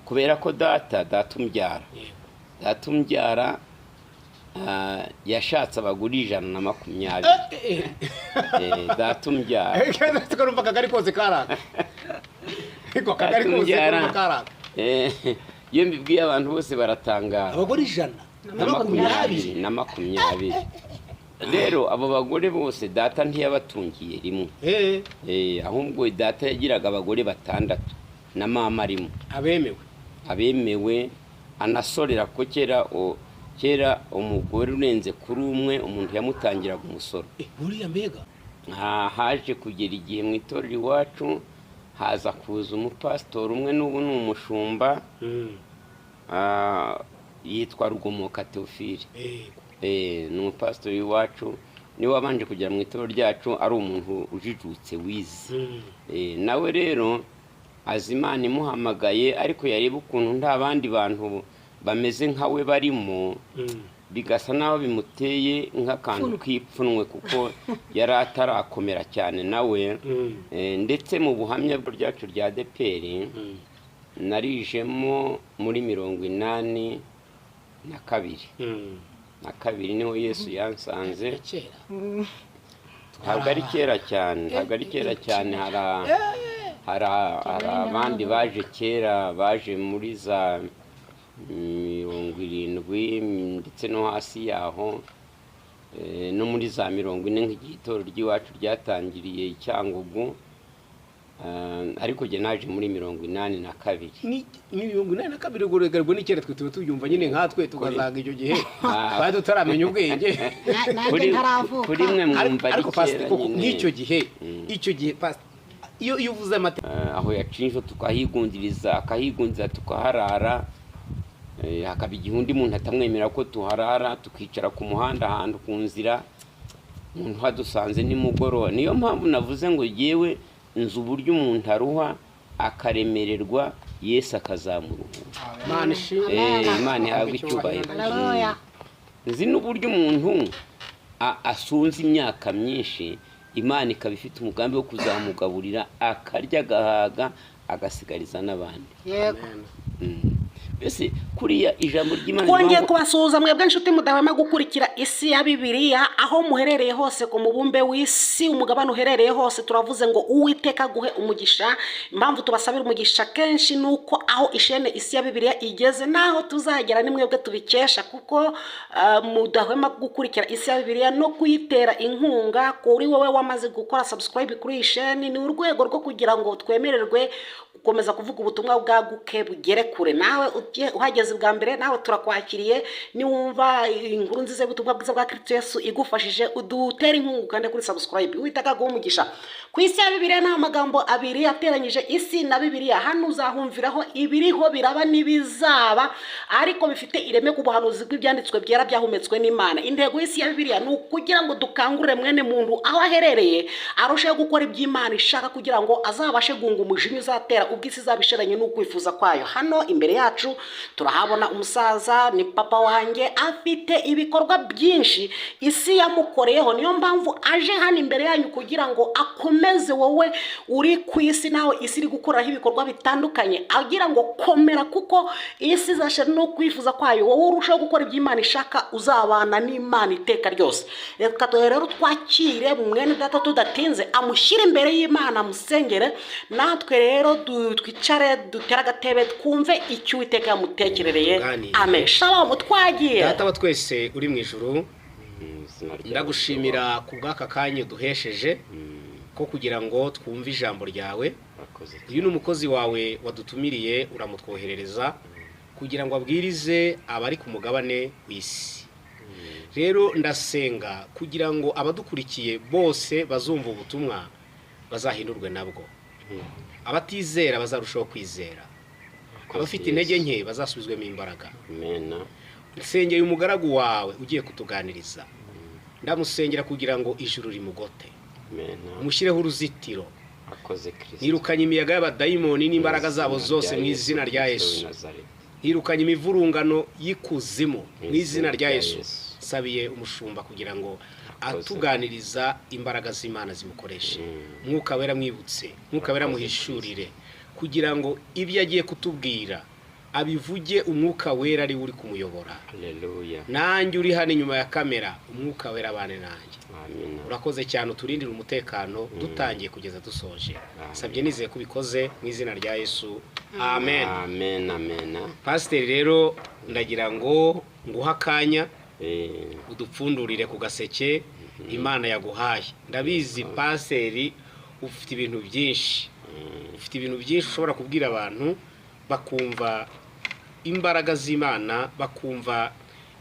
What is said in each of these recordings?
Kubera ko data umbyara, data umbyara yashatse abagore 120. Data umbyara. Tukarumva akagari kose karaka, ariko akagari Data kose umbyara. karumva karaka. Iyo mbibwiye abantu bose baratangara. Abagore ijana na makumyabiri, na makumyabiri. Rero abo bagore bose data ntiyabatungiye rimwe. Ahubwo data yagiraga abagore batandatu na mama arimo. Abemewe. Abemewe, anasorera, ko kera umugore urenze kuri umwe umuntu yamutangiraga umusoro. Buriya mbega. Haje kugera igihe mu itorero iwacu haza kuza umupasitori umwe, n'ubu ni umushumba, yitwa Rugomoka Theophile. Ni umupasitori w'iwacu, niwe wabanje kugera mu itorero ryacu ari umuntu ujijutse, wize. Nawe rero azi Imana imuhamagaye, ariko yareba ukuntu nta bandi bantu bameze nka we barimo, bigasa naho bimuteye nk'akantu k'ipfunwe, kuko yari atarakomera cyane nawe. Ndetse mu buhamya ryacu rya ADEPR narijemo muri 82. Na kabiri niho Yesu yansanze. Kera. Ntabwo ari kera cyane, ntabwo ari kera cyane. Hari abandi baje kera, baje muri za 70 ndetse no hasi yaho, no muri za 40, nk'igihe itorero ry'iwacu ryatangiriye i Cyangugu. Ariko jye naje muri 82. Ni 82, ubwo rego ni kera, twe tuba tubyumva nyine nkatwe tugasanga icyo gihe twari tutaramenya ubwenge. Nanjye ntaravuka. Kuri mwe mwumva ari Ariko pastor, kera koko nyine. Nk'icyo gihe, icyo gihe pastor, iyo uvuze amateka Aho yacinje tukahigundiriza, akahigundiriza tukaharara. Hakaba igihe undi muntu atamwemera ko tuharara, tukicara ku muhanda ahantu ku nzira, umuntu hadusanze nimugoroba. Niyo mpamvu navuze ngo yewe nzi uburyo umuntu aruha akaremererwa, Yesu akazamuruhura. Imana ishimwe. Imana ihabwe icyubahiro. Haleluya. Nzi n'uburyo umuntu asunze imyaka myinshi, Imana ikaba ifite umugambi wo kuzamugaburira, akarya agahaga, agasigariza n'abandi. Yego. Mbese kuriya ijambo ry'Imana Twongeye rivuga ngo kubasuhuza mwebwe inshuti mudahwema gukurikira Isi ya Bibiliya, aho muherereye hose ku mubumbe w'isi, umugabane uherereye hose. Turavuze ngo Uwiteka aguhe umugisha. Impamvu tubasabira umugisha kenshi ni uko aho ishene Isi ya Bibiliya igeze n'aho tuzagera ni mwebwe tubikesha, kuko mudahwema gukurikira Isi ya Bibiliya no kuyitera inkunga. Kuri wowe wamaze gukora subscribe kuri iyi sheni, ni urwego rwo kugira ngo twemererwe gukomeza kuvuga ubutumwa bwaguke bugere kure. Nawe uhageze bwa mbere, nawe turakwakiriye. Niwumva inkuru nziza y'ubutumwa bwiza bwa Kristo Yesu igufashije, udutere inkunga ukande kuri subscribe. Uwiteka aguhe umugisha. Ku Isi ya Bibiliya ni amagambo abiri ateranyije isi na Bibiliya. Hano uzahumviraho ibiriho biraba n'ibizaba, ariko bifite ireme ku buhanuzi bw'ibyanditswe byera byahumetswe n'Imana. Intego y'Isi ya Bibiliya ni ukugira ngo dukangurire mwene muntu aho aherereye arusheho gukora iby'Imana ishaka, kugira ngo azabashe guhunga umujinya uzatera ubwo isi izaba ishiranye n'ukwifuza kwayo. Hano imbere yacu turahabona umusaza, ni papa wanjye, afite ibikorwa byinshi isi yamukoreyeho. Niyo mpamvu aje hano imbere yanyu kugira ngo akomeze wowe uri ku isi, nawe isi iri gukoraho ibikorwa bitandukanye, agira ngo komera, kuko isi izashira no kwifuza kwayo, wowe urushaho gukora ibyo Imana ishaka, uzabana n'Imana iteka ryose. Reka rero twakire mwene data tudatinze, amushyire imbere y'Imana, amusengere, natwe rero twicare dutere agatebe twumve icyo Uwiteka yamutekerereye. Tuganire. Amen. Shalom, twagiye. Data wa twese uri mu ijuru, Mu izina rya ndagushimira ku bw'aka kanya duhesheje ko kugira ngo twumve ijambo ryawe. Urakoze. Uyu ni umukozi wawe wadutumiriye, uramutwoherereza kugira ngo abwirize abari ku mugabane w'isi. Rero ndasenga kugira ngo abadukurikiye bose bazumva ubutumwa bazahindurwe nabwo, abatizera bazarushaho kwizera, abafite intege nke bazasubizwemo imbaraga. Amena. Nsengeye umugaragu wawe ugiye kutuganiriza, ndamusengera kugira ngo ijuru rimugote, Amena. umushyireho uruzitiro. Akoze Kristo. Nirukanye imiyaga y'abadayimoni n'imbaraga zabo zose mu izina rya Yesu. Nirukanye imivurungano y'ikuzimu mu izina rya Yesu. Nsabiye umushumba kugira ngo atuganiriza imbaraga z'Imana zimukoreshe, Mwuka Wera mwibutse, Mwuka Wera muhishurire, kugira ngo ibyo agiye kutubwira Abivuge Umwuka Wera ari we uri kumuyobora. Haleluya. Nanjye uri hano inyuma ya kamera, Umwuka Wera abane nanjye. Amina. Urakoze cyane, uturindire umutekano dutangiye kugeza dusoje. Sabye nizeye ko ubikoze mu izina rya Yesu, amen. Amen, amen. Pasiteri, rero ndagira ngo nguhe akanya udupfundurire ku gaseke Imana yaguhaye. Ndabizi pasiteri, ufite ibintu byinshi, ufite ibintu byinshi ushobora kubwira abantu bakumva imbaraga z'Imana, bakumva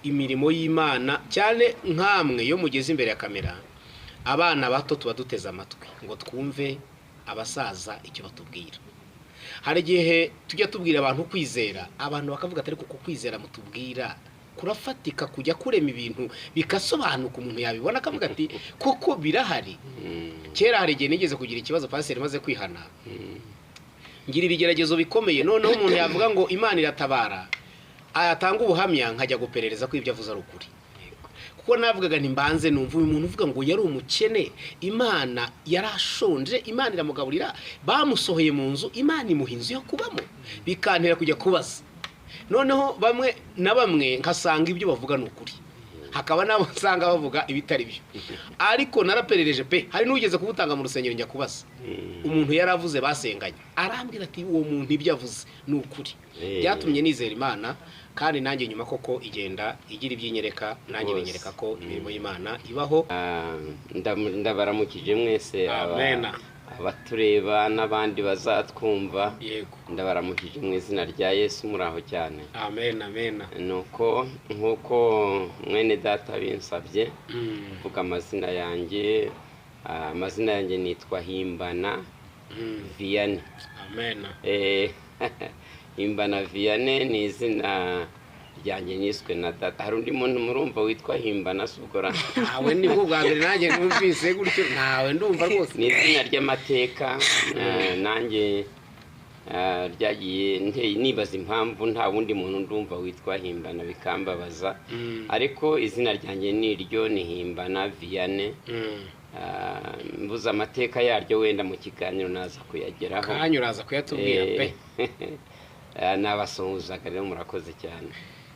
imirimo y'Imana, cyane nk'amwe iyo mugeze imbere ya kamera. Abana bato tuba duteze amatwi ngo twumve abasaza icyo batubwira. Hari igihe tujya tubwira abantu kwizera, abantu bakavuga ati: "Ariko kwizera mutubwira kurafatika, kujya kurema ibintu bikasobanuka, umuntu yabibona akavuga ati koko birahari?" Kera hari igihe nigeze kugira ikibazo, pasiteri, maze kwihana ngira ibigeragezo bikomeye. Noneho umuntu yavuga ngo Imana iratabara, ayatanga ubuhamya, nkajya guperereza ko ibyo avuze ari ukuri, kuko navugaga nti mbanze numva uyu muntu uvuga ngo yari umukene, Imana yarashonje, Imana iramugaburira, bamusohoye mu nzu, Imana imuha inzu yo kubamo, bikantera kujya kubaza. Noneho bamwe na bamwe nkasanga ibyo bavuga ni ukuri, hakaba n'abo nsanga bavuga ibitari byo, ariko naraperereje pe. Hari n'ugeze kubutanga mu rusengero, njya kubaza umuntu yari avuze basenganye, arambwira ati: "Uwo muntu ibyo avuze ni ukuri." Byatumye nizera Imana, kandi nanjye nyuma koko igenda igira ibyinyereka, nanjye binyereka ko imirimo y'Imana ibaho. Ndabaramukije mwese Amen. abatureba n'abandi bazatwumva. Yego. Ndabaramukije mu izina rya Yesu, muraho cyane? Amen, amen. Nuko nk'uko mwene data binsabye mvuga amazina yanjye, amazina yanjye nitwa Himbana Vianney. Amen. Himbana Vianney ni izina ryanjye niswe na data. Hari undi muntu murumva witwa Himbana? Si ubwo ra? Ntawe, ni bwo bwa mbere nanjye numvise gutyo, ntawe ndumva rwose. Ni izina ry'amateka, nanjye ryagiye nteye nibaza impamvu nta wundi muntu ndumva witwa Himbana, bikambabaza. Ariko izina ryanjye ni iryo, ni Himbana Vianney. Mbuze amateka yaryo, wenda mu kiganiro naza kuyageraho. Kanya uraza kuyatubwira pe. Nabasuhuzaga rero, murakoze cyane.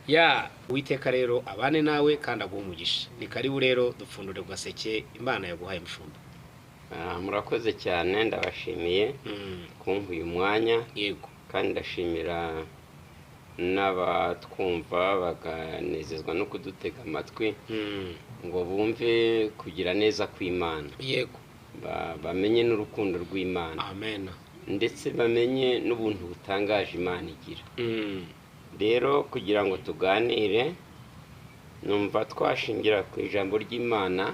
Ya, Uwiteka rero abane nawe kandi aguhe umugisha. Ni karibu rero, dupfundure ku gaseke Imana yaguhaye, mushumba. Murakoze cyane, ndabashimiye kumpa uyu mwanya. Kandi ndashimira n'abatwumva bakanezezwa no kudutega amatwi ngo bumve kugira neza kw'Imana, bamenye n'urukundo rw'Imana, Amen. ndetse bamenye n'ubuntu butangaje Imana igira. Rero kugira ngo tuganire, numva twashingira ku ijambo ry'Imana.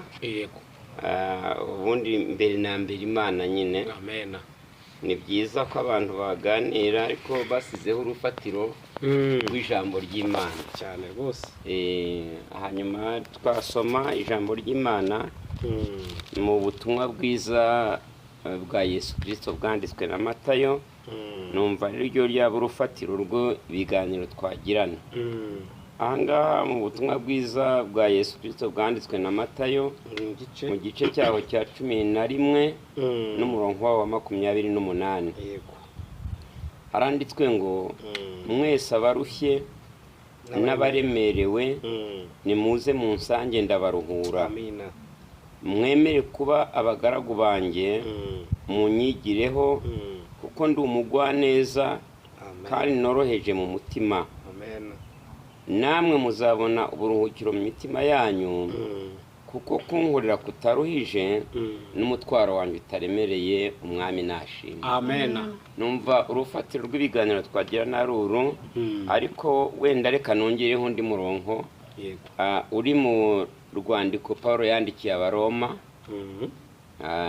Ubundi mbere na mbere Imana nyine. Amen. Ni byiza ko abantu baganira ariko basizeho urufatiro rw'ijambo ry'Imana. Cyane rwose. Hanyuma twasoma ijambo ry'Imana mu butumwa bwiza bwa Yesu Kirisito bwanditswe na Matayo. Numva ariryo ryaba urufatiro rw'ibiganiro twagirana. Ahangaha mu butumwa bwiza bwa Yesu Kirisito bwanditswe na Matayo, Igice mu gice cyaho cya 11 n'umurongo wawo wa 28, haranditswe ngo: "Mwese abarushye n'abaremerewe, nimuze munsange, ndabaruhura. Amina. Mwemere kuba abagaragu banjye, munyigireho, kuko ndi umugwaneza Amen. kandi noroheje mu mutima, Amen. namwe muzabona uburuhukiro mu mitima yanyu, kuko kunkorera kutaruhije, n'umutwaro wanjye utaremereye." Umwami nashimwe. Amen. Numva urufatiro rw'ibiganiro twagira na ruru, ariko wenda reka nongereho undi murongo uri mu rwandiko Paul yandikiye Abaroma.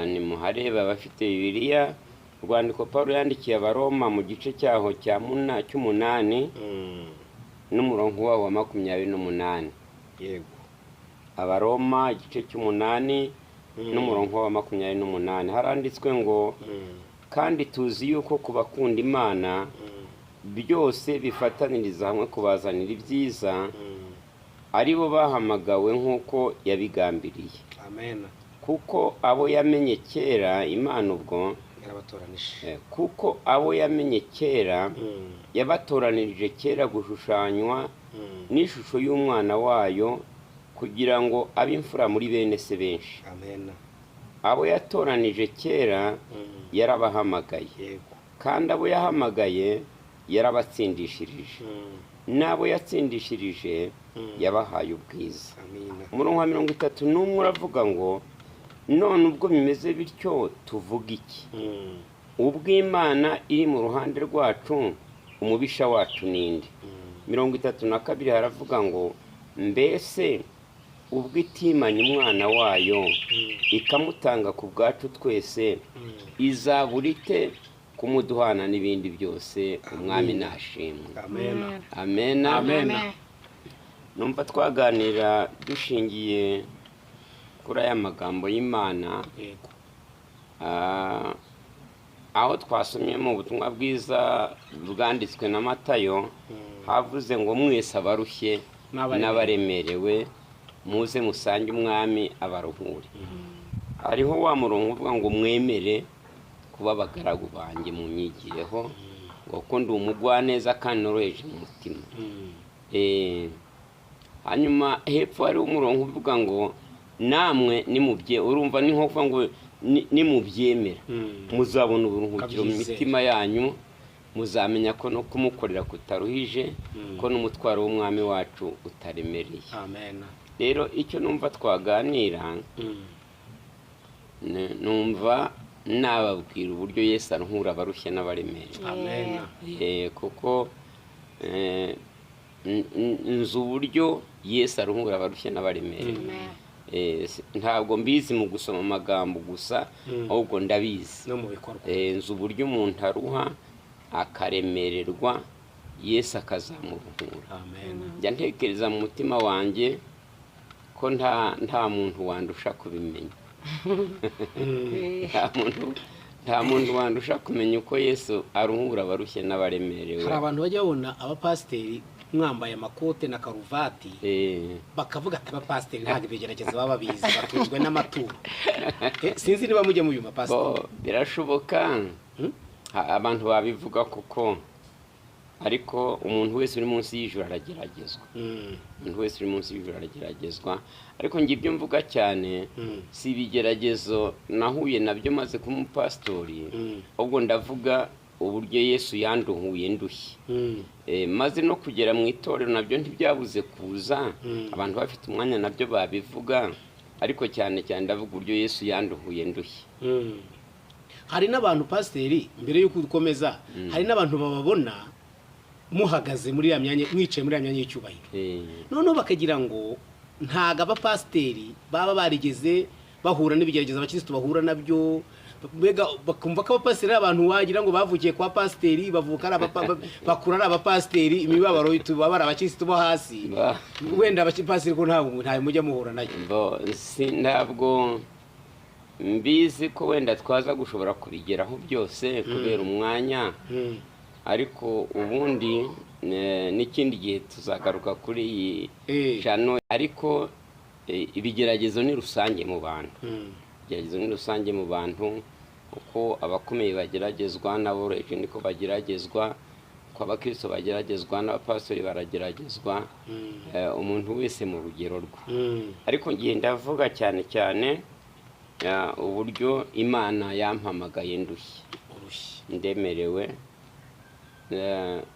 Nimuhareba abafite Bibiliya, urwandiko Paul yandikiye Abaroma mu gice cyaho cya cy'umunani n'umurongo wawo wa 28. Abaroma igice cy'umunani n'umurongo wa 28, haranditswe ngo: "Kandi tuzi yuko ku bakunda Imana byose bifataniriza hamwe kubazanira ibyiza, ari bo bahamagawe nk'uko yabigambiriye." Amen. Kuko abo yamenye kera, Imana ubwo Yarabatoranije. Kuko abo yamenye kera Yabatoranirije kera gushushanywa n'ishusho y'umwana wayo, kugira ngo abe imfura muri bene se benshi. Amen. Abo yatoranije kera yarabahamagaye, kandi abo yahamagaye yarabatsindishirije, n'abo yatsindishirije yabahaye ubwiza. Umurongo wa 31 uravuga ngo none ubwo bimeze bityo tuvuga iki? Ubwo Imana iri mu ruhande rwacu, umubisha wacu ninde? 32 haravuga ngo mbese ubwo itimanye umwana wayo ikamutanga ku bwacu twese, izabura ite kumuduhana n'ibindi byose? Umwami nashimwe. Amen. Amen. Numva twaganira dushingiye kuri aya magambo y'Imana, aho twasomye mu butumwa bwiza bwanditswe na Matayo, havuze ngo mwese abarushye n'abaremerewe muze musange umwami abaruhure. Hariho wa murongo uvuga ngo mwemere kuba abagaragu banjye munyigireho, kuko ndi umugwaneza kandi noroheje mu mutima. Hanyuma hepfo hariho umurongo uvuga ngo namwe nimubye, urumva ni nko kuvuga ngo nimubyemera muzabona uburuhukiro mu mitima yanyu, muzamenya ko no kumukorera kutaruhije, ko n'umutwaro w'umwami wacu utaremereye. Amen. Rero icyo numva twaganira, numva nababwira uburyo Yesu aruhura abarushye n'abaremereye. Amen. Kuko nzi uburyo Yesu aruhura abarushye n'abaremereye. Ntabwo mbizi mu gusoma amagambo gusa, ahubwo ndabizi no mu bikorwa. Nzi uburyo umuntu aruha akaremererwa, Yesu akazamuruhura. Amen. Njya ntekereza mu mutima wanjye ko nta muntu wandusha kubimenya. Nta muntu wandusha kumenya uko Yesu aruhura abarushye n'abaremerewe. Hari abantu bajya babona abapasiteri mwambaye amakote na karuvati, bakavuga ati abapasiteri ntabwo ibigerageza baba babizi, batunzwe n'amaturo. Sinzi niba mujya muyumva pasiteri. Birashoboka abantu babivuga kuko, ariko umuntu wese uri munsi y'ijuru arageragezwa. Umuntu wese uri munsi y'ijuru arageragezwa. Ariko njye ibyo mvuga cyane si ibigeragezo nahuye nabyo maze kuba umupasitori, ahubwo ndavuga uburyo Yesu yanduhuye ndushye. Maze no kugera mu itorero nabyo ntibyabuze kuza, abantu bafite umwanya nabyo babivuga, ariko cyane cyane ndavuga uburyo Yesu yanduhuye ndushye. Hari n'abantu pasiteri, mbere y'uko ukomeza, hari n'abantu bababona muhagaze muri ya myanya, mwicaye muri ya myanya y'icyubahiro, noneho bakagira ngo ntago abapasiteri baba barigeze bahura n'ibigeragezo abakirisitu bahura nabyo, mbega bakumva ko abapasiteri ari abantu wagira ngo bavukiye kwa pasiteri, bavuka ari bakura ari abapasiteri, imibabaro baba ari abakirisitu bo hasi. Wenda abapasiteri ko ntabwo ntayo mujya muhura nayo. Ntabwo mbizi ko wenda twaza gushobora kubigeraho byose kubera umwanya, ariko ubundi n'ikindi gihe tuzagaruka kuri iyi cano. Ariko ibigeragezo ni rusange mu bantu. Ibigeragezo ni rusange mu bantu, uko abakomeye bageragezwa n'aboroheje niko bageragezwa, uko abakristo bageragezwa n'abapastori barageragezwa, umuntu wese mu rugero rwe. Ariko ngiye ndavuga cyane cyane uburyo Imana yampamagaye ndushye, ndemerewe.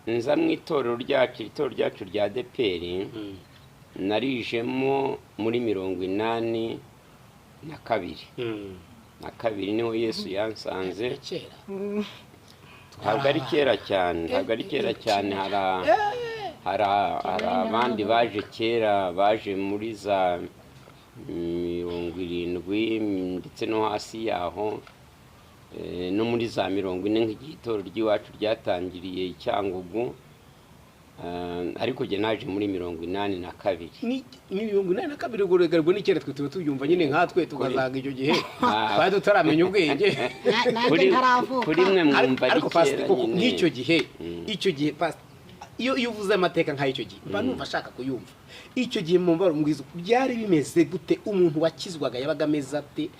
Nza mu itorero ryacu, itorero ryacu rya ADEPR, narijemo muri 82. Na kabiri niho Yesu yansanze. Ntabwo ari kera cyane, ntabwo ari kera cyane. Hari abandi baje kera, baje muri za 70 ndetse no hasi yaho, no muri za 40 nk'igihe itorero ry'iwacu ryatangiriye i Cyangugu. Ariko jye naje muri 82. Ni 82 ubwo ni kera, twe tuba tubyumva nyine nkatwe tukazanga icyo gihe twari tutaramenya ubwenge. Kuri mwe mwumva ari kera nyine. Nk'icyo gihe, icyo gihe iyo uvuze amateka nk'icyo gihe mba numva ashaka kuyumva. Icyo gihe mu mbwizo byari bimeze gute? Umuntu wakizwaga yabaga ameze ate?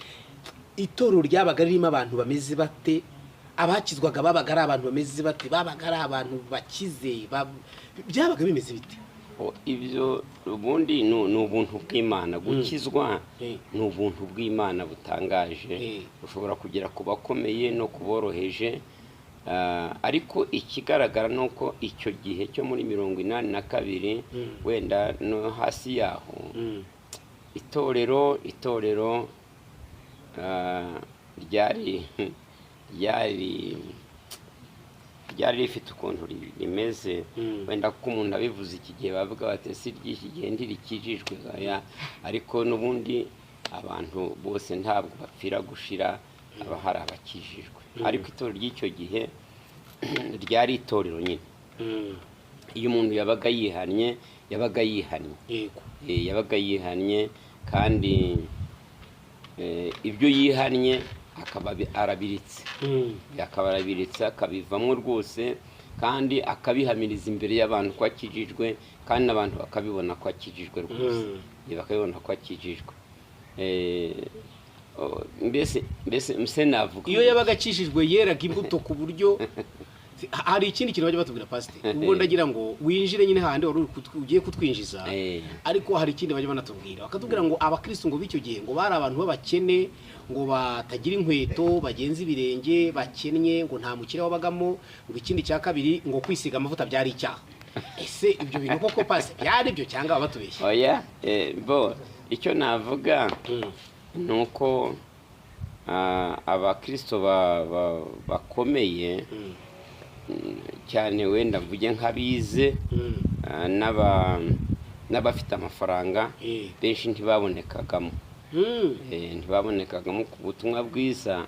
Itorero ryabaga ririmo abantu bameze bate? Abakizwaga babaga ari abantu bameze bate? Babaga ari abantu bakize? Byabaga bimeze bite? Ibyo ubundi ni ubuntu bw'Imana. Gukizwa ni ubuntu bw'Imana butangaje, ushobora kugera ku bakomeye no ku boroheje. Ariko ikigaragara ni uko icyo gihe cyo muri 82 wenda no hasi yaho, itorero ryari ryari rifite ukuntu rimeze. Wenda kuko umuntu abivuze iki gihe bavuga bati si ry'iki gihe ntirikijijwe, ariko n'ubundi abantu bose ntabwo bapfira gushira, haba hari abakijijwe. Ariko itorero ry'icyo gihe ryari itorero nyine, iyo umuntu yabaga yihannye, yabaga yihannye, yabaga yihannye, kandi ibyo yihannye akaba arabiritse, akaba arabiritse, akabivamo rwose, kandi akabihamiriza imbere y'abantu ko akijijwe, kandi n'abantu bakabibona ko akijijwe rwose, bakabibona ko akijijwe. Mbese navuga iyo yabaga akijijwe yeraga imbuto ku buryo hari ikindi kintu bajya batubwira, pasiteri, ubwo ndagira ngo winjire nyine hahandi wari ugiye kutwinjiza, ariko hari ikindi bajya banatubwira, bakatubwira ngo abakirisitu ngo b'icyo gihe ngo bari abantu b'abakene, ngo batagira inkweto, bagenza ibirenge, bakennye, ngo nta mukire wabagamo, ngo ikindi cya kabiri ngo kwisiga amavuta byari icyaha. Ese ibyo bintu koko pasiteri byari byo cyangwa batubeshye? Oya, bo icyo navuga ni uko abakristo bakomeye cyane, wenda mvuge nk'abize n'abafite amafaranga, benshi ntibabonekagamo, ntibabonekagamo ku butumwa bwiza.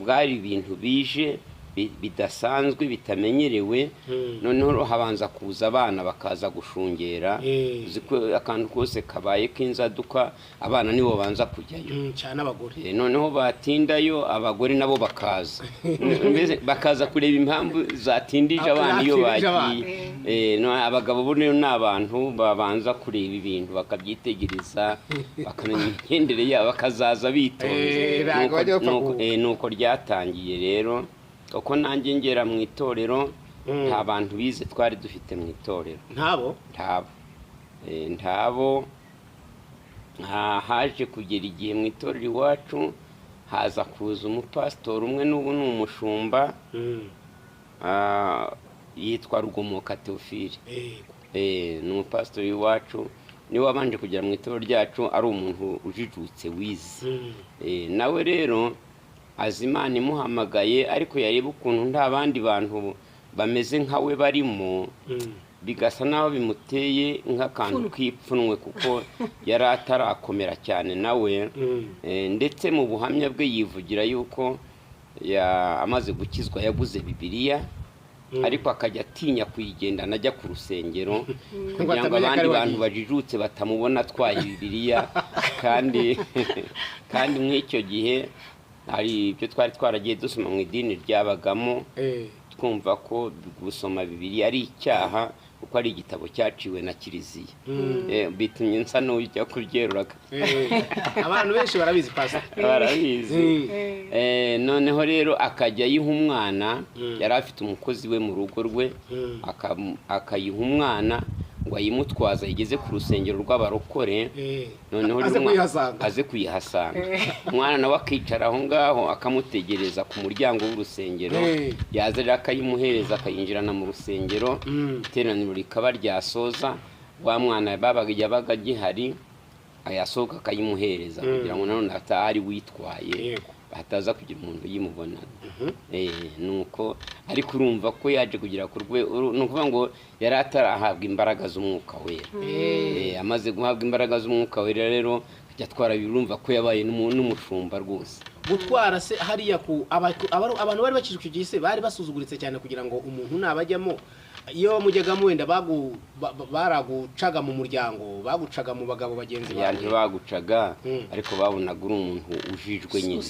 Bwari ibintu bije bidasanzwe, bitamenyerewe. Noneho habanza kuza abana bakaza gushungera, uzi ko akantu kose kabaye k'inzaduka abana nibo banza kujyayo cyane, abagore. Noneho batindayo abagore nabo bakaza, bakaza kureba impamvu zatindije abana iyo bagiye. Abagabo bo ni abantu babanza kureba ibintu bakabyitegereza, bakamenya imigendere yabo, bakazaza bitonze. Nuko ryatangiye rero. Uko nanjye ngera mu itorero, nta bantu bize twari dufite mu itorero. Ntabo? Ntabo. Haje kugera igihe mu itorero iwacu haza kuza umupasitori umwe, n'ubu ni umushumba, yitwa Rugomoka Theophile. Ni umupasitori iwacu, niwe wabanje kugera mu itorero ryacu ari umuntu ujijutse wize. Nawe rero Azimana imuhamagaye, ariko yareba ukuntu nta bandi bantu bameze nkawe barimo, bigasa naho bimuteye nk'akantu k'ipfunwe, kuko yari atarakomera cyane nawe. Ndetse mu buhamya bwe yivugira yuko amaze gukizwa yaguze Bibiliya, ariko akajya atinya kuyigendana ajya ku rusengero kugira ngo abandi bantu bajijutse batamubona atwaye Bibiliya. Kandi nk'icyo gihe hari ibyo twari twaragiye dusoma mu idini ryabagamo, twumva ko gusoma Bibiliya ari icyaha kuko ari igitabo cyaciwe na Kiliziya. Bitumye nsa n'ujya kubyerura. Abantu benshi barabizi, pastor. Barabizi. Noneho rero akajya ayiha umwana, yari afite umukozi we mu rugo rwe, akayiha umwana ngo ayimutwaza igeze ku rusengero rw'abarokore, noneho aze kuyihasanga. Umwana nawe akicara aho ngaho akamutegereza ku muryango w'urusengero, yaza rero akayimuhereza, akayinjirana mu rusengero, iteraniro rikaba ryasoza, wa mwana yabaga agihari ayasohoka akayimuhereza, kugira ngo nanone atahari witwaye hataza kugira umuntu uyimubona. Nuko ariko urumva ko yaje kugera ku rwego, ni ukuvuga ngo yari atarahabwa imbaraga z'umwuka wera. Amaze guhabwa imbaraga z'umwuka wera rero ajya atwara, urumva ko yabaye n'umushumba rwose. Gutwara se hariya ku abantu bari bakijijwe icyo gihe se bari basuzuguritse cyane, kugira ngo umuntu nabajyamo, iyo mujyagamo wenda baragucaga mu muryango, bagucaga mu bagabo bagenzi bawe? Ntibagucaga, ariko babonaga uri umuntu ujijwe nyine,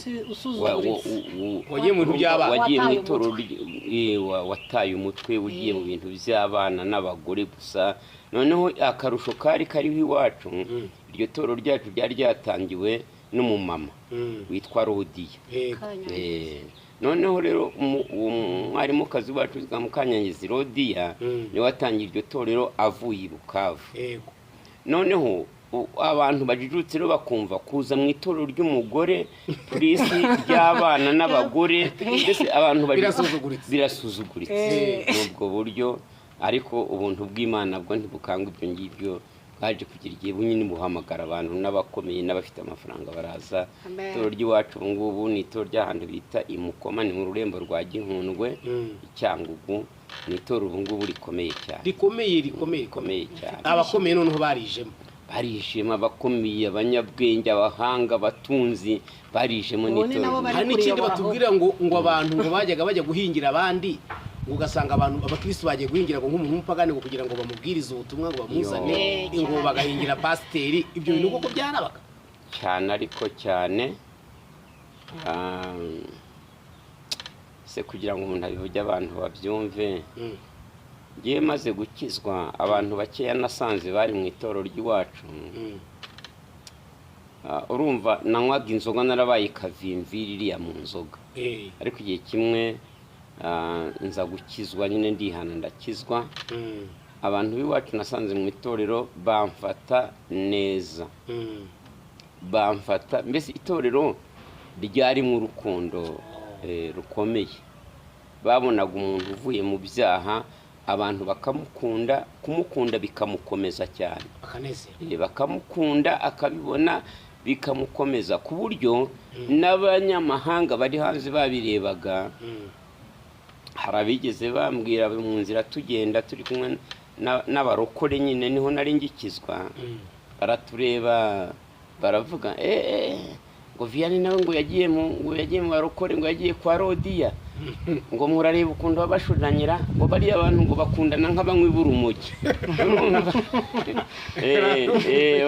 wagiye mu bintu by'abana, wagiye mu itorero, wataye umutwe, ugiye mu bintu by'abana n'abagore gusa. Noneho akarusho kari kariho iwacu, iryo torero ryacu ryari ryatangiwe n'umumama witwa Rodiya. Noneho rero uwo mwarimukazi wacu witwa Mukanyangezi Rodiya niwe watangiye iryo torero avuye i Bukavu. Noneho abantu bajijutse rero bakumva kuza mu itorero ry'umugore purisi ry'abana n'abagore, mbese abantu Birasuzuguritse. Birasuzuguritse ni ubwo buryo. Ariko ubuntu bw'Imana bwo ntibukanga ibyo ngibyo, bwaje kugira igihe bunyine buhamagara abantu n'abakomeye n'abafite amafaranga baraza. Amen. Itorero ry'iwacu ubu ngubu ni itorero ry'ahantu bita i Mukoma, ni mu rurembo rwa Gihundwe i Cyangugu. Ni itorero ubu ngubu rikomeye cyane. Rikomeye, rikomeye. Rikomeye cyane. Abakomeye noneho barijemo. Barishima, abakomeye, abanyabwenge, abahanga, abatunzi barijemo. Ubu ni n'itorero. nabo bari Hari n'ikindi kuriyobora. Batubwira ngo abantu ngo bajyaga bajya guhingira abandi, ngo ugasanga abantu abakristo bagiye guhingira ngo nk'umuntu w'umupagani, ngo kugira ngo bamubwirize ubutumwa, ngo bamuzane, Yo. ngo bagahingira pasiteri. Ibyo bintu koko byarabaga? Cyane, ariko cyane. Se kugira ngo umuntu abivuge abantu babyumve, ngiye maze gukizwa, abantu bakeya nasanze bari mu itorero ry'iwacu. Urumva nanywaga inzoga, narabaye kavimviri iriya mu nzoga. Ariko igihe kimwe nza gukizwa nyine, ndihana, ndakizwa. Abantu b'iwacu nasanze mu itorero bamfata neza. Bamfata, mbese itorero ryarimo urukundo rukomeye. Babonaga umuntu uvuye mu byaha, abantu bakamukunda, kumukunda bikamukomeza cyane. Bakanezerwa. Bakamukunda, akabibona bikamukomeza, ku buryo n'abanyamahanga bari hanze babirebaga. Hari abigeze bambwira mu nzira tugenda, turi kumwe n'abarokore nyine, niho nari ngikizwa, baratureba baravuga ngo Vianney nawe ngo yagiye mu barokore, ngo yagiye kwa Rodiya, ngo murareba ukuntu babashuranyira, ngo bariya abantu ngo bakundana nk'abanywi b'urumogi. Urumva?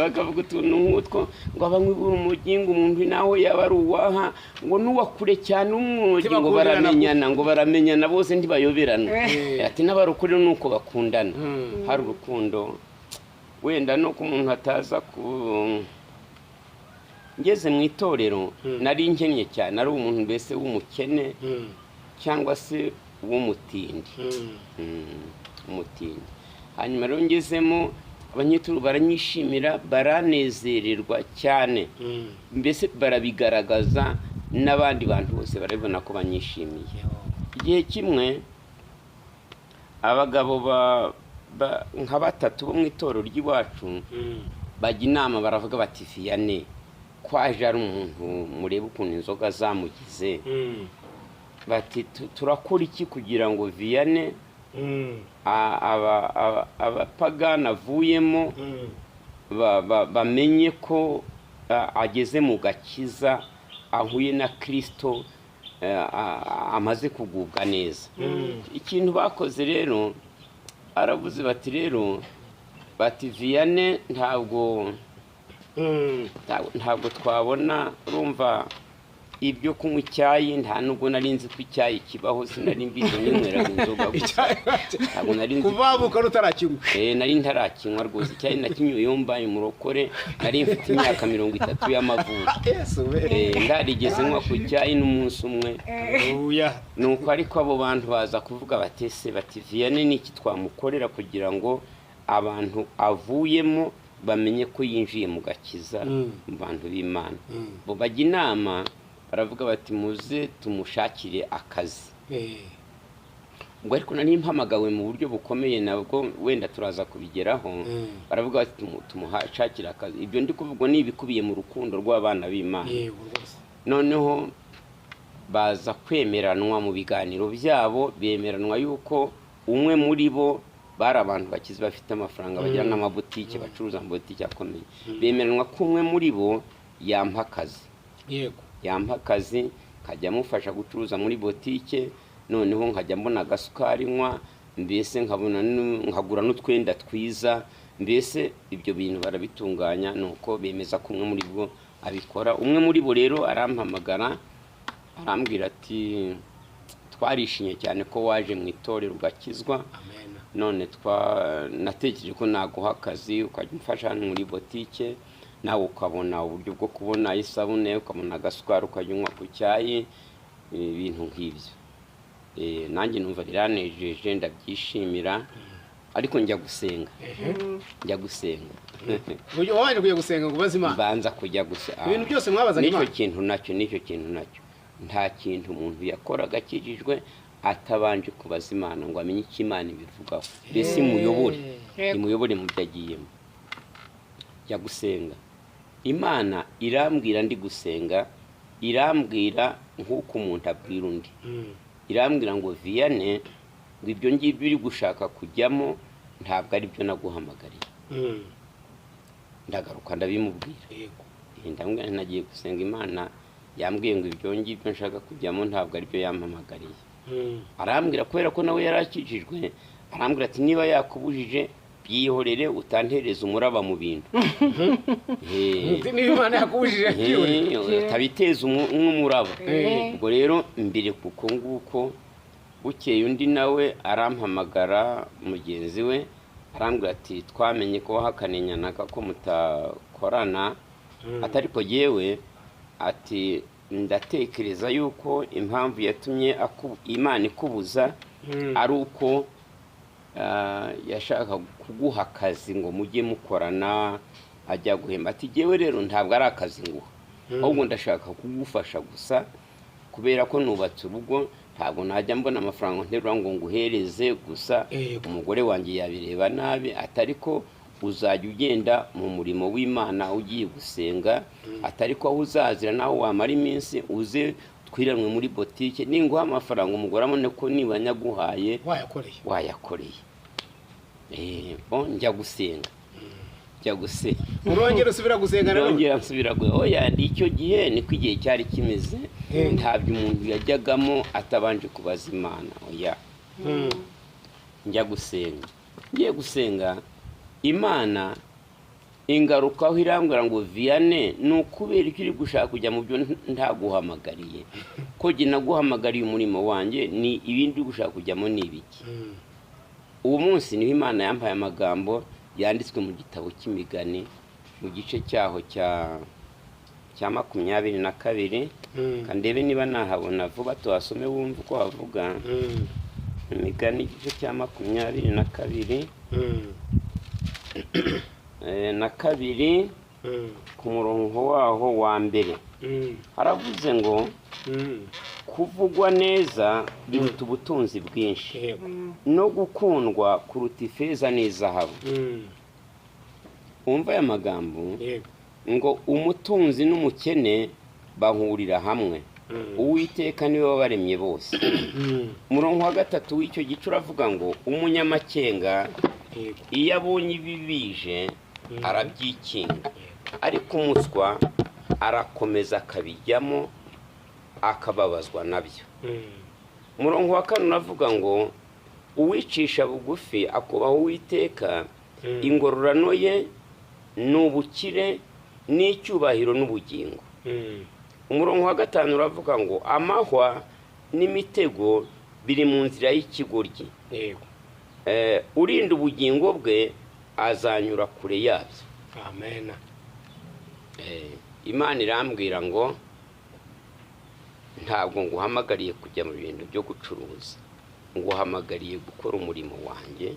Bakavuga utuntu nk'utwo, ngo abanywi b'urumogi, ngo umuntu nawe yaba ari uwaha, ngo n'uwa kure cyane umwogi, ngo Ntibakundana. Baramenyana, ngo baramenyana bose, ntibayoberana. Ati n'abarokore ni uko bakundana. Hari urukundo, wenda nuko umuntu ataza ku ngeze mu itorero. Nari nkennye cyane, ari umuntu mbese w'umukene cyangwa se w'umutindi. Umutindi. Hanyuma rero ngezemo, abanyetorero baranyishimira, baranezererwa cyane, mbese barabigaragaza, n'abandi bantu bose barabibona ko banyishimiye. Igihe kimwe abagabo nka batatu bo mu itorero ry'iwacu bajya inama, baravuga bati: "Vianney ko aje ari umuntu, murebe ukuntu inzoga zamugize." Bati: "Turakora iki kugira ngo Vianney abapagani avuyemo bamenye ko ageze mu gakiza, ahuye na Kirisito, amaze kugubwa neza?" Ikintu bakoze rero, aravuze bati rero, bati: "Vianney ntabwo ntabwo twabona, urumva ibyo kunywa icyayi, nta nubwo nari nzi ko icyayi kibaho, sinari mbizi, ninyweraga inzoga gusa, ntabwo nari nzi." Kuva wavuka utarakinywa? Nari ntarakinywa rwose. Icyayi nakinyoye mbaye umurokore, nari mfite imyaka 30 y'amavuko. Yesu we! Ndarigeze nywa ku cyayi n'umunsi umwe. Haleluya. Nuko ariko abo bantu baza kuvuga batese, bati: "Vianney ni iki twamukorera kugira ngo abantu avuyemo bamenye ko yinjiye mu gakiza, mu bantu b'Imana?" Bo bajya inama, baravuga bati: "Muze tumushakire akazi." Ubwo ariko nari mpamagawe mu buryo bukomeye, nabwo wenda turaza kubigeraho. Baravuga bati: "Tumushakire akazi." Ibyo ndi kuvuga ni ibikubiye mu rukundo rw'abana b'Imana. Yego rwose. Noneho baza kwemeranwa mu biganiro byabo, bemeranwa yuko umwe muri bo, bari abantu bakize, bafite amafaranga, bagira n'amabutike, bacuruza amabutike akomeye, bemeranwa ko umwe muri bo yampa akazi. Yampa akazi, nkajya amufasha gucuruza muri botike, noneho nkajya mbona agasukari nywa, mbese nkabona nkagura n'utwenda twiza. Mbese ibyo bintu barabitunganya, nuko bemeza ko umwe muri bo abikora. Umwe muri bo rero arampamagara, arambwira ati: "Twarishimye cyane ko waje mu itorero ugakizwa." Amen. "None twa natekereje ko naguha akazi, ukajya umfasha hano muri botike." Nawe ukabona uburyo bwo kubona isabune, ukabona agasukari ukajya unywa ku cyayi, ibintu nk'ibyo. Nanjye numva biranejeje, ndabyishimira, ariko njya gusenga, njya gusenga. Uburyo wabanje kujya gusenga ngo ubaze Imana? Mbanza kujya gusenga. Ibintu byose mwabazaga N'icyo Imana? kintu nacyo, n'icyo kintu nacyo, nta kintu umuntu yakoraga akijijwe atabanje kubaza Imana ngo amenye icyo Imana ibivugaho, mbese imuyobore, imuyobore mu byo agiyemo. Jya gusenga, Imana irambwira, ndi gusenga irambwira nk'uko umuntu abwira undi. Irambwira ngo: "Vianney," ngo, "ibyo ngibyo uri gushaka kujyamo ntabwo ari byo naguhamagariye." Ndagaruka ndabimubwira. Ndamubwira nti: "Nagiye gusenga, Imana yambwiye ngo ibyo ngibyo nshaka kujyamo ntabwo ari byo yampamagariye." Arambwira, kubera ko nawe yari akijijwe, arambwira ati: "Niba yakubujije byihorere, utantereza umuraba mu bintu." Niba Imana yakubujije, byihorere. Utabiteza nk'umuraba. Ubwo rero mbere kuko nguko, bukeye undi nawe arampamagara, mugenzi we, arambwira ati: "Twamenye ko wahakaniye nyanaka ko mutakorana," atari ko yewe, ati: "Ndatekereza yuko impamvu yatumye Imana ikubuza ari uko yashaka kuguha akazi ngo mujye mukorana, ajya guhemba." Ati: "Jyewe rero ntabwo ari akazi nguha, ahubwo ndashaka kugufasha gusa, kubera ko nubatse urugo, ntabwo najya mbona amafaranga nterura ngo nguhereze gusa, umugore wanjye yabireba nabi." Atari ko uzajya ugenda mu murimo w'Imana ugiye gusenga, atari ko aho uzazira naho wamara iminsi, uze twiranwe muri botike, ninguha amafaranga umugore abone ko niba nyaguhaye wayakoreye. Wayakoreye. Bon, njya gusenga, njya gusenga. Urongera usubira gusenga nanone? Ndongera nsubira oya, icyo gihe niko igihe cyari kimeze. Ntabyo umuntu yajyagamo atabanje kubaza Imana, oya. Njya gusenga, ngiye gusenga Imana ingarukaho, irambwira ngo: "Vianney, ni ukubera icyo uri gushaka kujya mu byo ntaguhamagariye? Ko jye naguhamagariye umurimo wanjye, ni ibindi uri gushaka kujyamo ni ibiki?" Uwo munsi niho Imana yampaye amagambo yanditswe mu gitabo cy'Imigani, mu gice cyaho cya 22. Kandebe niba nahabona vuba tuhasome wumve uko havuga. Imigani igice cya 22 na kabiri, ku murongo waho wa mbere, haravuze ngo: "Kuvugwa neza biruta ubutunzi bwinshi, no gukundwa kuruta ifeza n'izahabu." Wumva aya magambo ngo: "Umutunzi n'umukene bahurira hamwe, Uwiteka niwe wabaremye bose." Umurongo wa gatatu w'icyo gice uravuga ngo: "Umunyamakenga iyo abonye ibi bije arabyikinga, ariko umuswa arakomeza akabijyamo akababazwa nabyo." Umurongo wa kane uravuga ngo: "Uwicisha bugufi akubaha Uwiteka, ingororano ye ni ubukire n'icyubahiro n'ubugingo." Umurongo wa gatanu uravuga ngo: "Amahwa n'imitego biri mu nzira y'ikigoryi, urinda ubugingo bwe azanyura kure yabyo." Amen. Imana irambwira ngo: "Ntabwo nguhamagariye kujya mu bintu byo gucuruza, nguhamagariye gukora umurimo wanjye."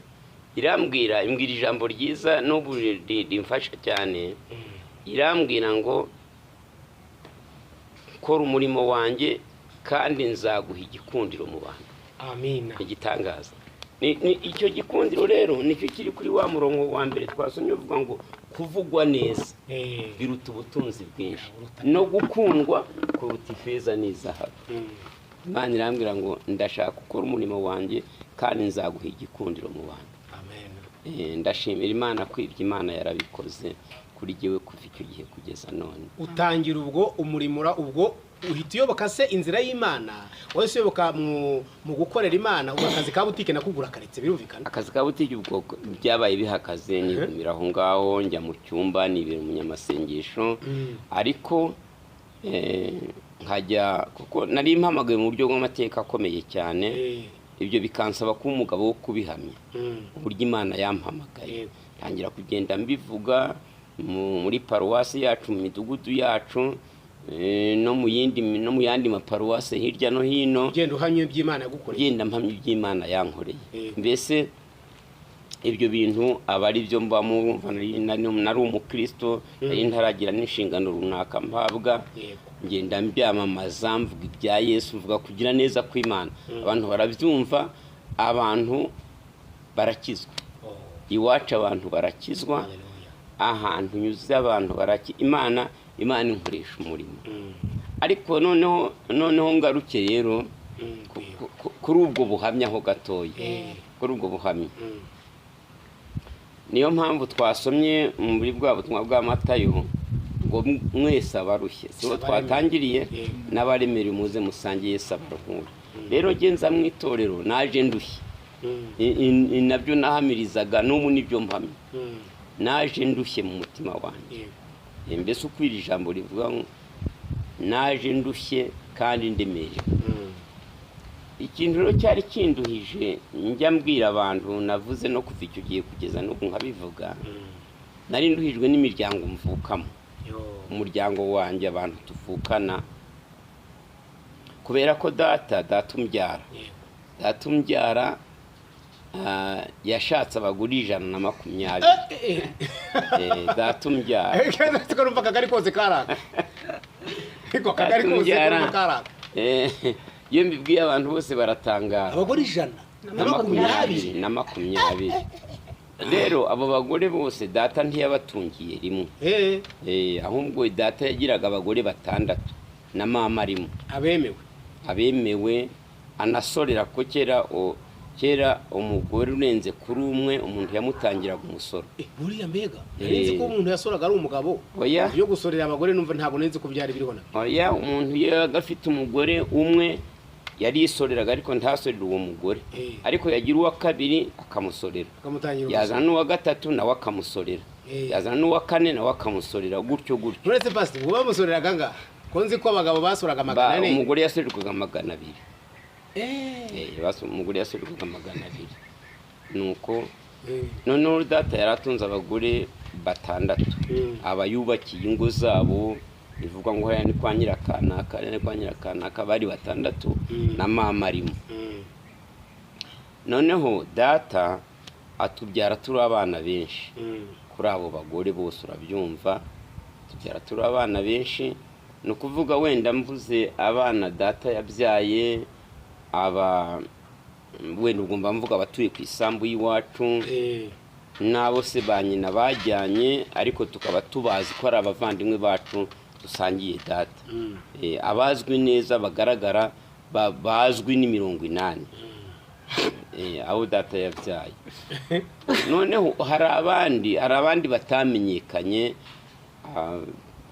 Irambwira, imbwira ijambo ryiza n'ubu rimfasha cyane. Irambwira ngo: "Kora umurimo wanjye kandi nzaguha igikundiro mu bantu." Amina. Igitangaza ni icyo gikundiro rero nicyo kiri kuri wa murongo wa mbere twasomye uvuga ngo: "Kuvugwa neza biruta ubutunzi bwinshi, no gukundwa kuruta ifeza n'izahabu." Imana irambwira ngo: "Ndashaka gukora umurimo wanjye kandi nzaguha igikundiro mu bantu." Amen. Ndashimira Imana ko ibyo Imana yarabikoze kuri jyewe kuva icyo gihe kugeza none. Utangira ubwo umurimo, ubwo uhita uyoboka se inzira y'Imana, wahise uyoboka mu gukorera Imana. Ubwo akazi ka butike nakugura karetse, birumvikana. Akazi ka butike ubwo byabaye bihakaze, nigumira aho ngaho, njya mu cyumba nibera umunyamasengesho. Ariko nkajya, kuko nari mpamagaye mu buryo bw'amateka akomeye cyane, ibyo bikansaba kuba umugabo wo kubihamya uburyo Imana yampamagaye. Ntangira kugenda mbivuga. muri paruwasi yacu, mu midugudu yacu, no mu yindi, no mu yandi maparuwasi hirya no hino. Ugenda uhamya iby'Imana yagukoreye. Ngenda mpamya iby'Imana yankoreye. Mbese Mbese ibyo bintu aba ari byo mbamo. Nari umukristo, nari ntaragira n'inshingano runaka mpabwa. Ngenda mbyamamaza, mvuga ibya Yesu, mvuga kugira neza kw'Imana, abantu barabyumva, abantu barakizwa. Iwacu abantu barakizwa. Hallelujah. Ahantu nyuze abantu baraki Imana inkoresha umurimo. Ariko noneho ngaruke rero kuri ubwo buhamya ho gatoya, kuri ubwo buhamya. Niyo mpamvu twasomye muri bwa butumwa bwa Matayo ngo mwese abarushye, sibo Abaremerewe. twatangiriye, n'abaremerewe muze musange Yesu abaruhura. Rero ngenza mu itorero naje ndushye. Nabyo nahamirizaga, n'ubu nibyo mpamya. Naje ndushye mu mutima wanjye. Mbese uko iri jambo rivuga ngo naje ndushye kandi ndemerewe. Ikintu rero cyari kinduhije, njya mbwira abantu, navuze no kuva icyo gihe kugeza n'ubu nkabivuga, nari nduhijwe n'imiryango mvukamo. Yo. Umuryango wanjye, abantu tuvukana, kubera ko data umbyara, data umbyara yashatse abagore 120. Data umbyara. Tukarumva akagari kose karaka, ariko akagari kose Umbyara. karumva karaka. Iyo mbibwiye abantu bose baratangara. Abagore ijana Na makumyabiri, na makumyabiri. Rero abo bagore bose data ntiyabatungiye rimwe. Ahubwo data yagiraga abagore batandatu na mama arimo. Abemewe. Abemewe, anasorera ko kera umugore urenze kuri umwe umuntu yamutangiraga umusoro. Buriya mbega nari nzi ko umuntu yasoraga ari umugabo. Oya. Yo gusorera abagore numva ntabwo nari nzi ko byari biriho na Oya, umuntu iyo yabaga afite umugore umwe yarisoreraga, ariko ntasorere uwo mugore. Ariko yagira uwa kabiri akamusorera. Akamutangira Yazana n'uwa gatatu nawe akamusorera. Yazana n'uwa kane nawe akamusorera, gutyo gutyo. Uretse pastor, ubwo bamusoreraga ngaha ko nzi ko abagabo basoraga 400? Umugore yasorerwaga 200. Umugore yasorerwaga 200, nuko noneho data yari atunze abagore batandatu. Aba yubakiye ingo zabo, bivuga ngo hariya ni kwa nyirakanaka, hariya ni kwa nyirakanaka, bari batandatu na mama arimo. Noneho data atubyara turi abana benshi kuri abo bagore bose, urabyumva, tubyara turi abana benshi. Ni ukuvuga wenda mvuze abana data yabyaye, aba wenda ubwo mba mvuga abatuye ku isambu y'iwacu n'abo se ba nyina bajyanye, ariko tukaba tubazi ko ari abavandimwe bacu dusangiye data. Abazwi neza bagaragara bazwi ni 80, abo data yabyaye. Noneho hari abandi batamenyekanye,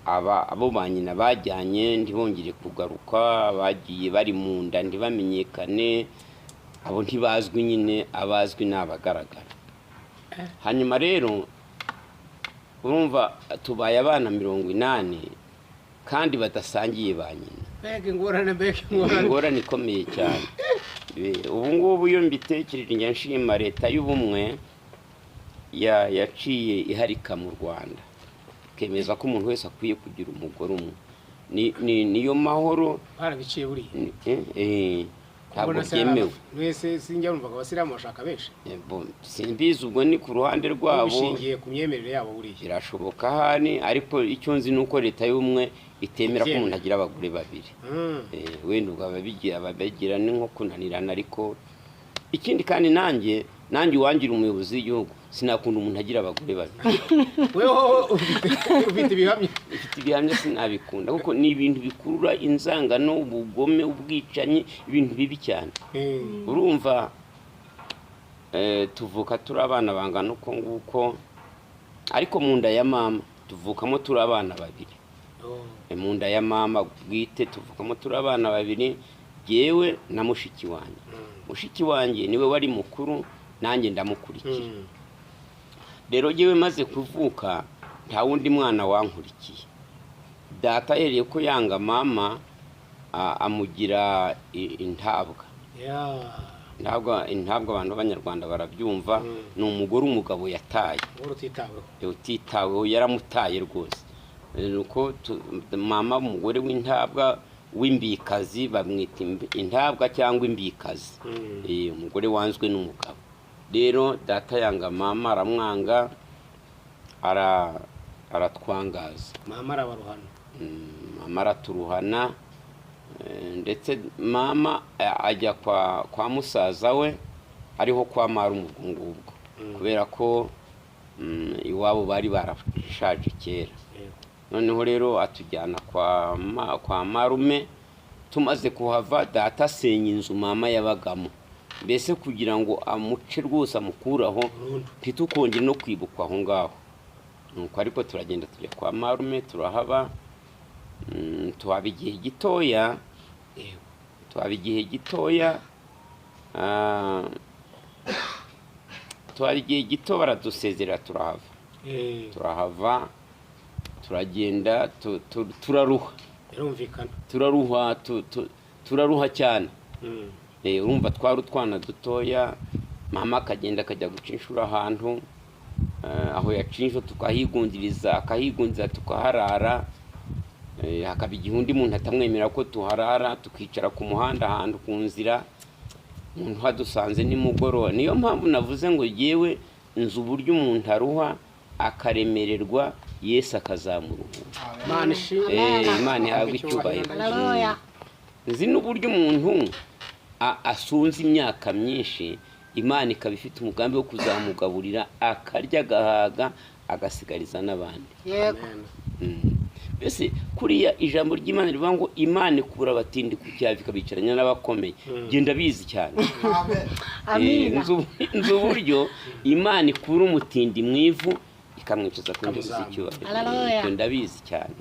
abo ba nyina bajyanye ntibongere kugaruka, bagiye bari mu nda ntibamenyekane, abo ntibazwi nyine, abazwi ni abagaragara. Hanyuma rero urumva tubaye abana 80 kandi badasangiye ba nyina. Mbega ingorane, mbega ingorane! Ingorane ikomeye cyane. Ubu ngubu iyo mbitekereje njya nshima leta y'ubumwe yaciye iharika mu Rwanda, ikemeza ko umuntu wese akwiye kugira umugore umwe. Niyo mahoro. Barabiciye buriya? Ntabwo Mbona se byemewe. Mwese sinjya numvaga abasilamu bashaka benshi. Bo, simbizi, ubwo ni ku ruhande rwabo. Bishingiye ku myemerere yabo buriya. Birashoboka ahari, ariko icyo nzi ni uko leta y'ubumwe itemera ko Ibyemera. umuntu agira abagore babiri. Wenda ubwo ababigira ni nko kunanirana. Ariko ikindi kandi nanjye uwangira umuyobozi w'igihugu sinakunda umuntu agira abagore babiri. Weho ufite ibihamya. Ifite ibihamya, sinabikunda kuko ni ibintu bikurura inzangano, ubugome, ubwicanyi, ibintu bibi cyane. Urumva tuvuka turi abana bangana uko nguko, ariko mu nda ya mama tuvukamo turi abana babiri. Mu nda ya mama bwite tuvukamo turi abana babiri, jyewe na mushiki wanjye. Mushiki wanjye niwe wari mukuru, nanjye ndamukurikira. Rero jyewe maze kuvuka nta wundi mwana wankurikiye. Data yereye ko yanga mama, amugira intabwa. Intabwa abantu b'Abanyarwanda barabyumva. Ni umugore umugabo yataye. Umugore utitaweho. Utitaweho, yaramutaye rwose. Nuko mama, umugore w'intabwa, w'imbikazi, bamwita intabwa cyangwa imbikazi. Umugore wanzwe n'umugabo. Rero data yanga mama, aramwanga, aratwangaza. Mama arabaruhana. Mama araturuhana, ndetse mama ajya kwa musaza we, ariho kwa marume ubwo ngubwo, kubera ko iwabo bari barashaje kera. Noneho rero atujyana kwa marume. Tumaze kuhava, data asenya inzu mama yabagamo, mbese kugira ngo amuce rwose, amukuraho. Burundu. Ntitukongere no kwibukwa aho ngaho. Nuko ariko turagenda tujya kwa marume, turahaba, tuhaba igihe gitoya. Tuhaba igihe gitoya, tuhaba igihe gito, baradusezerera, turahava. Turahava, turagenda, turaruha. Birumvikana. Turaruha, turaruha cyane. Urumva twari utwana dutoya. Mama akagenda akajya guca inshuro ahantu, aho yaciye inshuro tukahigundiriza, akahigundiriza tukaharara. Hakaba igihe undi muntu atamwemera ko tuharara, tukicara ku muhanda ahantu ku nzira, umuntu hadusanze nimugoroba. Niyo mpamvu navuze ngo yewe nzi uburyo umuntu aruha akaremererwa, Yesu akazamuruhura. Imana ishimwe. Imana ihabwe icyubahiro. Haleluya. Nzi n'uburyo umuntu asunze imyaka myinshi, Imana ikaba ifite umugambi wo kuzamugaburira, akarya agahaga, agasigariza n'abandi. Yego. Amen. Mbese kuriya ijambo ry'Imana rivuga ngo Imana ikura abatindi ku cyavi ikabicaranya n'abakomeye, genda bizi cyane. Amina. Nzi uburyo Imana ikura umutindi mu ivu ikamwicaza ku ntebe Ikamuzamura. z'icyubahiro. Haleluya. Ibyo ndabizi cyane.